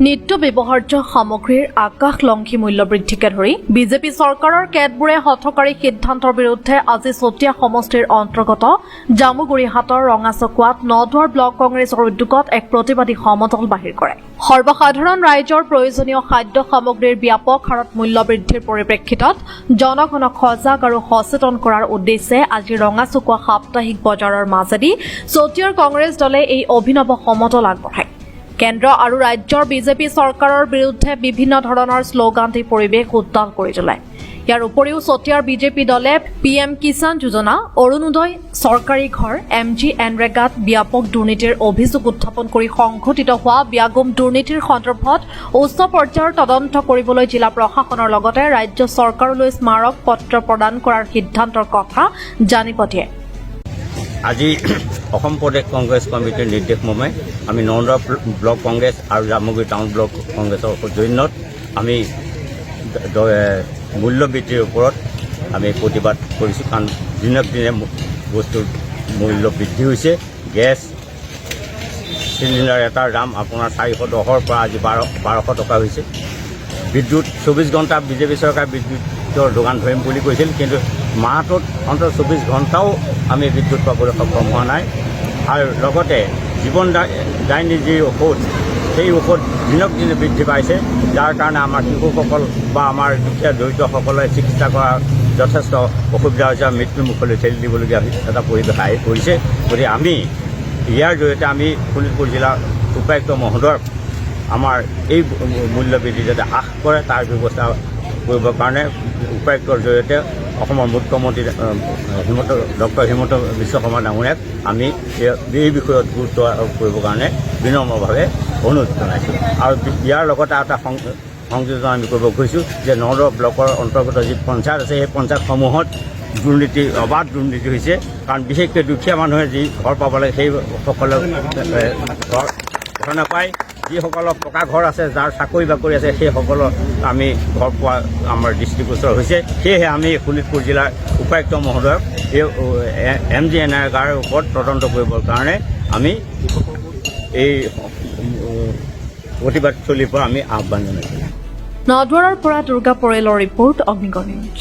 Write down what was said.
নিত্য ব্যৱহাৰ্য সামগ্ৰীৰ আকাশলংঘী মূল্যবৃদ্ধিকে ধৰি বিজেপি চৰকাৰৰ কেতবোৰে হঠকাৰী সিদ্ধান্তৰ বিৰুদ্ধে আজি চতিয়া সমষ্টিৰ অন্তৰ্গত জামুগুৰিহাটৰ ৰঙাচকুৱাত নদুৱাৰ ব্লক কংগ্ৰেছৰ উদ্যোগত এক প্ৰতিবাদী সমদল বাহিৰ কৰে। সৰ্বসাধাৰণ ৰাইজৰ প্ৰয়োজনীয় খাদ্য সামগ্ৰীৰ ব্যাপক হাৰত মূল্যবৃদ্ধিৰ পৰিপ্ৰেক্ষিতত জনগণক সজাগ আৰু সচেতন কৰাৰ উদ্দেশ্যে আজি ৰঙাচকুৱা সাপ্তাহিক বজাৰৰ মাজেদি চতিয়াৰ কংগ্ৰেছ দলে এই অভিনৱ সমদল আগবঢ়ায়। কেন্দ্ৰ আৰু ৰাজ্যৰ বিজেপি চৰকাৰৰ বিৰুদ্ধে বিভিন্ন ধৰণৰ শ্লোগান দি পৰিৱেশ উত্তাল কৰি তোলে। ইয়াৰ উপৰিও চতিয়াৰ বিজেপি দলে পি এম কিষাণ যোজনা, অৰুণোদয়, চৰকাৰী ঘৰ, এম জি এনৰেগাত ব্যাপক দুৰ্নীতিৰ অভিযোগ উত্থাপন কৰি সংঘটিত হোৱা ব্যাগম দুৰ্নীতিৰ সন্দৰ্ভত উচ্চ পৰ্যায়ৰ তদন্ত কৰিবলৈ জিলা প্ৰশাসনৰ লগতে ৰাজ্য চৰকাৰলৈ স্মাৰক পত্ৰ প্ৰদান কৰাৰ সিদ্ধান্তৰ কথা জানিব দিয়ে। আজি অসম প্ৰদেশ কংগ্ৰেছ কমিটিৰ নিৰ্দেশ মৰ্মে আমি নন্দুৱাৰ ব্লক কংগ্ৰেছ আৰু জামুগুৰি টাউন ব্লক কংগ্ৰেছৰ সৌজন্যত আমি মূল্যবৃদ্ধিৰ ওপৰত আমি প্ৰতিবাদ কৰিছোঁ। কাৰণ দিনক দিনে বস্তুৰ মূল্য বৃদ্ধি হৈছে। গেছ চিলিণ্ডাৰ এটাৰ দাম আপোনাৰ 410ৰ পৰা আজি 1200 টকা হৈছে। বিদ্যুৎ 24 ঘণ্টা বিজেপি চৰকাৰে বিদ্যুতৰ যোগান ধৰিম বুলি কৈছিল, কিন্তু মাহটোত অন্ততঃ 24 ঘণ্টাও আমি বিদ্যুৎ পাবলৈ সক্ষম হোৱা নাই। আৰু লগতে জীৱন দায়িনী যি ঔষধ, সেই ঔষধ দিনক দিনে বৃদ্ধি পাইছে, যাৰ কাৰণে আমাৰ শিশুসকল বা আমাৰ দুখীয়া দৰিদ্ৰসকলে চিকিৎসা কৰাৰ যথেষ্ট অসুবিধা হৈছে আৰু মৃত্যুৰ মুখলৈ ঠেলি দিবলগীয়া এটা পৰিৱেশ আহি পৰিছে। গতিকে আমি ইয়াৰ জৰিয়তে আমি শোণিতপুৰ জিলাৰ উপায়ুক্ত মহোদয়ক আমাৰ এই মূল্য বৃদ্ধি যাতে হ্ৰাস কৰে, তাৰ ব্যৱস্থা কৰিবৰ কাৰণে উপায়ুক্তৰ জৰিয়তে অসমৰ মুখ্যমন্ত্ৰী ডক্টৰ হিমন্ত বিশ্ব শৰ্মা ডাঙৰীয়াক আমি এই বিষয়ত গুৰুত্ব আৰোপ কৰিবৰ কাৰণে বিনম্ৰভাৱে অনুৰোধ জনাইছোঁ। আৰু ইয়াৰ লগতে এটা সংযোজন আমি কৰিব খুজিছোঁ যে নদুৱাৰ ব্লকৰ অন্তৰ্গত যি পঞ্চায়ত আছে, সেই পঞ্চায়তসমূহত দুৰ্নীতি, অবাধ দুৰ্নীতি হৈছে। কাৰণ বিশেষকৈ দুখীয়া মানুহে যি ঘৰ পাব লাগে, সেইসকলে ঘৰ নাপায়। যিসকলৰ পকা ঘৰ আছে, যাৰ চাকৰি বাকৰি আছে, সেইসকলৰ আমি ঘৰ পোৱা আমাৰ দৃষ্টিগোচৰ হৈছে। সেয়েহে আমি শোণিতপুৰ জিলাৰ উপায়ুক্ত মহোদয়ক এই এম জি এনআৰগাৰ ওপৰত তদন্ত কৰিবৰ কাৰণে আমি এই প্ৰতিবাদস্থলীৰ পৰা আমি আহ্বান জনাইছোঁ। নদুৱাৰৰ পৰা দুৰ্গা পৰেলৰ ৰিপৰ্ট, অগ্নিগড় নিউজ।